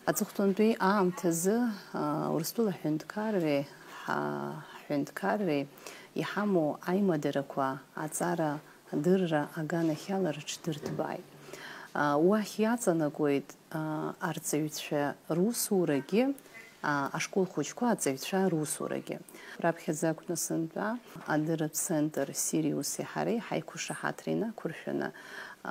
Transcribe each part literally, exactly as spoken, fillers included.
Аҵыхәтәантәи аамҭазы, аа, Урыстәыла ҳәынҭқарреи ҳа-, ҳҳәынҭқарреи иҳамоу аимадарақәа аҵара адырра аганахьала рыҽдырҭбааит. Аа, уахь иаҵанакуеит, аа, арҵаҩцәа русурагьы, аа, ашкол хәыҷқәа аҵаҩцәа русурагьы. Раԥхьаӡа акәны сынтәа, адырратә центр Сириуси ҳареи ҳаиқәышаҳаҭра инақәыршәаны,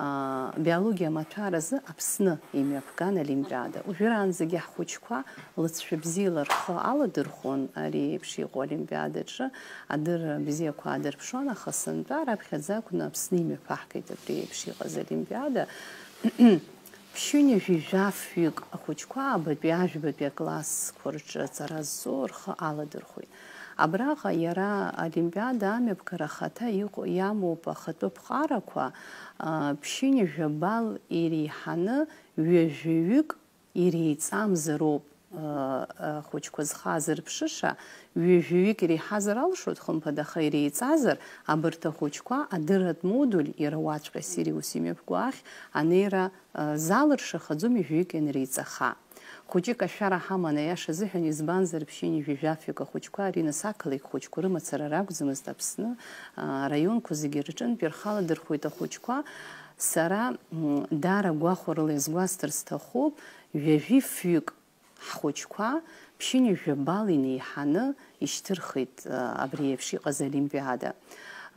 аа, биологиа амаҭәар азы Аԥсны имҩаԥган олимпиада. Уажәраанӡагьы ҳхәыҷқәа лыҵшәа бзиала рхы аладырхәон ари еиԥш иҟоу олимпиадаҿы, адырра бзиақәа аадырԥшуан, аха сынтәа раԥхьаӡа акәны Аԥсны имҩаԥаҳгеит абри еиԥш иҟаз олимпиада. Ԥшьынҩажәи жәафҩык ахәыҷқәа абатәи ажәбатәи аклассқәа рҿы аҵара зҵо рхы аладырхәеит. Абраҟа иара олимпиада амҩаԥгара ахаҭа иҟоу, иамоуп ахатәы ԥҟарақәа, а, ԥшьынҩажәа балл иреиҳаны ҩажәаҩык иреиҵамзароуп, а, ахәыҷқәа зхаз рыԥшыша, ҩажәаҩык иреиҳазар алшоит, хымԥада, аха иреиҵазар, абарҭ ахәыҷқәа адырратә модуль иара уаҵәҟьа Сириус имҩаԥгоу ахь анеира залыршахаӡом ижәҩык ианреиҵаха. Хәыҷык ашәара ҳаман, аиаша азыҳәан, избанзар, ԥшьынҩажәи жәафҩык ахәыҷқәа аринас ақалақь хәыҷқәа рымацара ракәӡамызт Аԥсны, араионқәа зегьы рҿынтә ирхаладырхәеит ахәыҷқәа. Сара, м, даара гәахәарыла иазгәасҭар сҭахуп, ҩажәи фҩык ҳхәыҷқәа ԥшьынҩажәа балл инеиҳаны ишьҭырхит, а, абри еиԥш иҟаз олимпиада.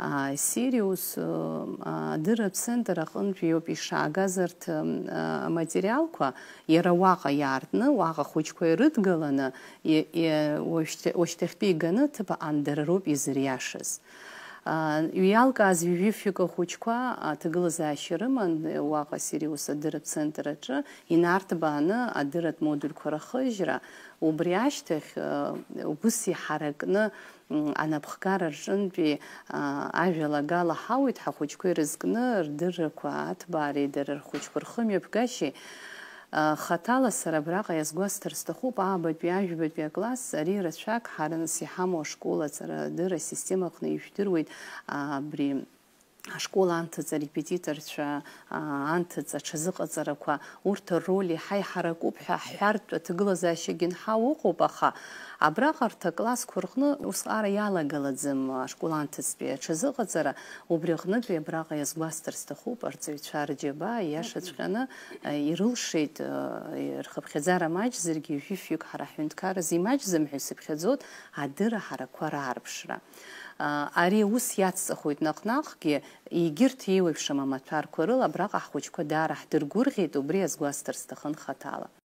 А, Сириус, а, адырратә центр аҟынтәи иоуп ишаагаз арҭ, а, аматериалқәа, иара уаҟа иаартны, уаҟа ахәыҷқәа ирыдгаланы, и-, и-, уашьҭа-, уашьҭахьтәи иганы аҭыԥ аҟан дара роуп изыриашаз. А, иалкааз ҩажәи фҩык ахәыҷқәа аҭагылазаашьа рыман, уаҟа Сириус адырратә центр аҿы, инарҭбааны адырратә модульқәа рахыжьра, убри ашьҭахь, а, убыс иҳаракны, м, анапхгара рҿынтәи, а, ажәалагала ҳауит, ҳахәыҷқәа ирызкны рдыррақәа аҭбаареи дара рхәыҷқәа рхымҩаԥгашьеи. А, хаҭала сара абраҟа иазгәасҭар сҭахуп, аабатәи, ажәбатәи акласс, ари рацәак ҳара нас иҳамоу ашкол аҵарадырра асистема аҟны ижәдыруеит, а, абри ашкол анҭыҵ арепетиторцәа, а, анҭыҵ аҽазыҟаҵарақәа, урҭ рроль еиҳа иҳаракуп ҳәа ҳҳәартә аҭагылазаашьагьы нҳау ыҟоуп, аха абраҟа арҭ аклассқәа рҟны усҟара иалагалаӡам ашкол анҭыҵтәи аҽазыҟаҵара, убри аҟнытәи абраҟа иазгәасҭар сҭахуп, арҵаҩцәа рџьабаа иашаҵәҟьаны, а, ирылшеит, а, рхыԥхьаӡара маҷзаргьы, ҩажәи фҩык ҳара ҳҳәынҭқарразы имаҷӡам ҳәа исыԥхьаӡоит, адырра ҳарақәа раарԥшра. А, ари аус иацҵахоит наҟ-наҟгьы, егьырҭ еиуеиԥшым амаҭәарқәа рыла абраҟа ҳхәыҷқәа даара ҳдыргәырӷьеит, убри азгәасҭар сҭахын хаҭала.